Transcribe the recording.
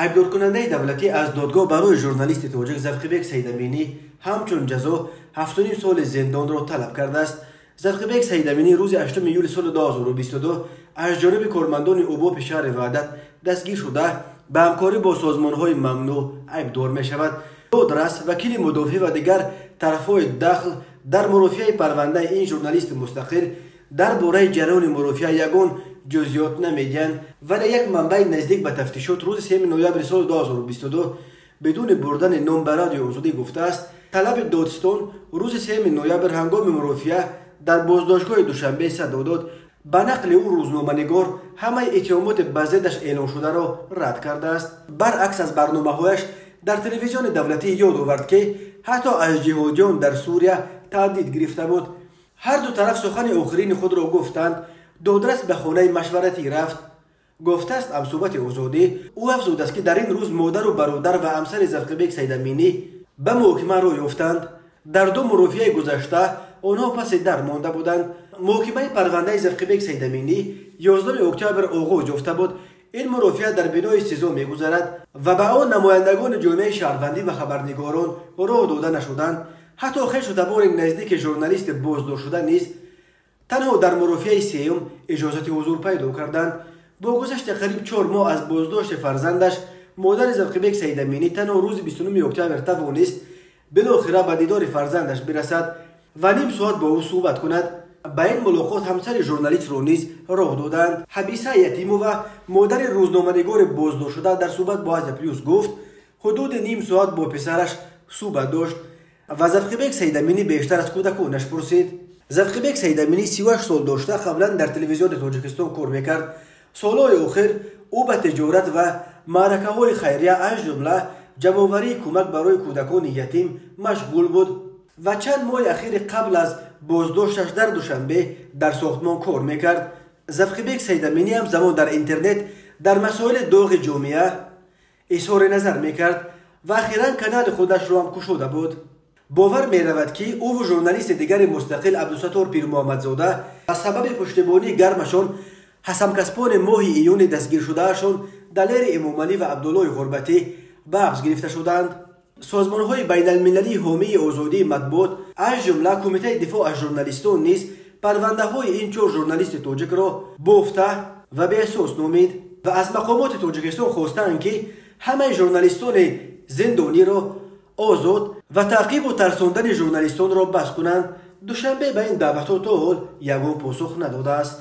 Айбдоркунандаи давлатӣ аз додгоҳ барои журналисти тоҷик Завқибек Саидаминӣ ҳамчун ҷазо 7,5 соли зиндонро талаб кардааст. Завқибек Саидаминӣ рӯзи 8 июли соли 2022 аз ҷониби кормандони УБОПи шаҳри Ваҳдат дастгир шуда, ба ҳамкорӣ бо созмонҳои мамнӯъ айбдор мешавад. Додрас, вакили мудофиъ ва дигар тарафҳои дахл дар мурофиаи парвандаи ин журналисти мустақил дар бораи ҷараёни мурофиа ягон ҷузъиёт намедиҳанд, вале як манбаи наздик ба тафтишот рӯзи 3 ноябри соли 2022 бидуни бурдани ном ба Радиои Озодӣ гуфтааст, талаби додстон рӯзи 3 ноябр ҳангоми мурофиа дар боздоштгоҳи Душанбе садо дод. Ба нақли ӯ, рӯзноманигор ҳамаи иттиҳомоти ба зиддаш эълоншударо рад кардааст. Баръакс, аз барномаҳояш дар телевизиони давлатӣ ёд овард, ки ҳатто аз ҷиҳодиён дар Сурия таҳдид гирифта буд. Ҳар ду тараф сухани охирини худро гуфтанд. Додрас ба хонаи машваратӣ рафт, гуфтааст ҳамсӯҳбати Озодӣ. Ӯ афзудааст, ки дар ин рӯз модару бародар ва ҳамсари Завқибек Саидаминӣ ба муҳокима роҳ ёфтанд. Дар ду мурофиаи гузашта онҳо паси дар монда буданд. Муҳокимаи парвандаи Завқибек Саидаминӣ 11 октябр оғоз ёфта буд. Ин мурофиа дар бинои СИЗО мегузарад ва ба он намояндагони ҷомеаи шаҳрвандӣ ва хабарнигорон роҳ дода нашуданд. Ҳатто хешу табори наздики журналисти боздоштшуда низ танҳо дар мурофиаи сеюм иҷозати ҳузур пайдо карданд. Бо гузашти қариб 4 моҳ аз боздошти фарзандаш, модари Завқибек Саидаминӣ танҳо рӯзи 29 октябр тавонист билохира ба дидори фарзандаш бирасад ва ним соат бо ӯ суҳбат кунад. Ба ин мулоқот ҳамсари журналистро низ роҳ доданд. Ҳабиса Ятимова, модари рӯзноманигори боздоштшуда, дар суҳбат бо Азия Плюс гуфт, ҳудуди ним соат бо писараш суҳбат дошт ва Завқибек Саидаминӣ бештар аз кӯдаконаш пурсид. Завқибек Саидаминӣ 38 сол дошта, қаблан дар телевизиони Тоҷикистон кор мекард. Солҳои охир ӯ ба тиҷорат ва маъракаҳои хайрия, аз ҷумла ҷамъоварии кӯмак барои кӯдакони ятим машғул буд ва чанд моҳи ахири қабл аз боздошташ дар Душанбе дар сохтмон кор мекард. Завқибек Саидаминӣ ҳамзамон дар интернет дар масоили доғи ҷомеа изҳори назар мекард ва ахиран канали худашро ҳам кушода буд. Бовар меравад, ки ӯву журналисти дигари мустақил Абдусаттор Пирмуҳаммадзода аз сабаби пуштибонии гармашон ҳасамкасбони моҳи июни дастгиршудаашон Далери Эмомалӣ ва Абдуллои Ғурбатӣ ба ҳабс гирифта шуданд. Созмонҳои байналмилалии ҳомии озодии матбуот, аз ҷумла Кумитаи дифоъ аз журналистон низ парвандаҳои ин чор журналисти тоҷикро бофта ва беасос номид ва аз мақомоти Тоҷикистон хостаанд, ки ҳамаи журналистони зиндониро озод ва таъқибу тарсондани журналистонро бас кунанд. Душанбе ба ин даъватҳо то ҳол ягон посух надодааст.